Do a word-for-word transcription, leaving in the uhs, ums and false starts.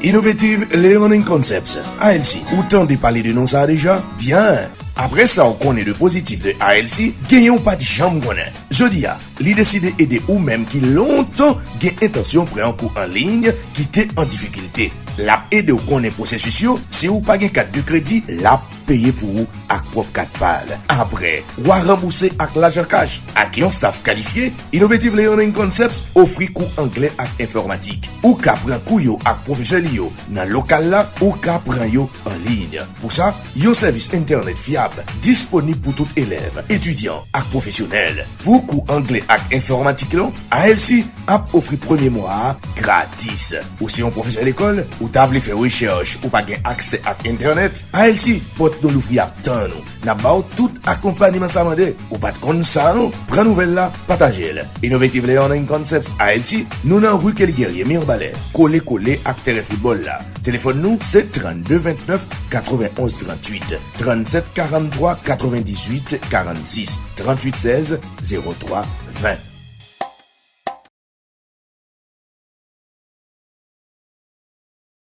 Innovative Learning Concepts, A L C. Ou tande pale de non sa a deja? Byen! Apre sa w konnen de pozitif de A L C, genyen w pa t janm konnen. Jodi a, li deside ede ou menm ki lontan gen entansyon pran yon kou an liy ki te an difikilte. L ap ede w konnen pwosesis yo, si w pa gen kat de kredi, l ap peye pou ou ak pwòp kat pa l. Apre, w a ranbouse ak lajan kach. Ak yon staf kalifye, Innovative Learning Concepts ofri kou anglè ak enfòmatik. Ou ka pran kou yo ak pwofesè li yo nan lokal la, ou ka pran yo an liy. Pou sa, yon sèvis entènèt fyab disponib pou tout elèv, etidyan ak pwofesyonèl. Pou kou anglè ak enfòmatik lan, A L C ap ofri premye mwa a gratis. Ou se yon pwofesè lekòl, ou ta vle fè rechèch, ou pa gen aksè ak entènèt? A L C, pòt nou louvri ap tann ou. N ap ba w tout akonpayman sa mande. Ou pa t konn sa non? Pran nouvèl la, pataje l. Innovative Learning Concepts A L C, nou nan ri Kelly Guerrier, Mibalè, kole kole ak teren foutbòl la. Telefòn nou se trannde ventnèf katrevenonz tranntuit, trannsèt karanntwa katrevendizuit karannsis, tranntuit sèz zewo twa ven.